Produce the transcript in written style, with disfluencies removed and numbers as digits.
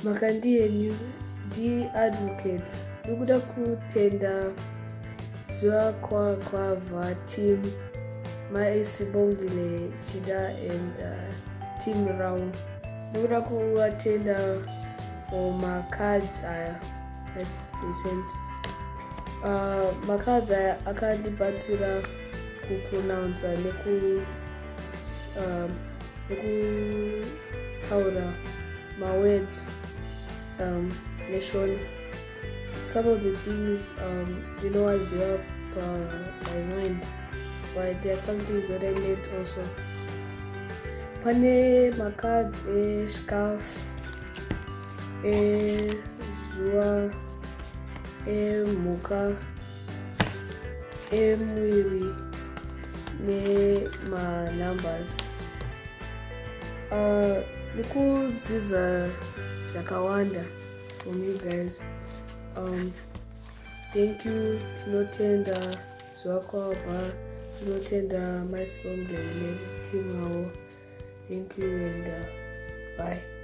Makandi yenyu ndiadvocate. Ndikuda kutenda Zuva Kwava team, Maisibongile Chida and team ravo. Ndikuda kuvatenda for macards aya that they sent. Macards aya akandibatsira kupronounsa nekutaura mawords neshona. Some of the things ndinowaziva by mind, but there are some things that I learned also. Pane macards escarf, ezuva, emhuka, emwiri nemanumbers. Ndikudzidza zvakawanda from you guys. Thank you. Tinotenda Zuva Kwabva, tinotenda Maisibongle neteam ravo. Thank you and bye.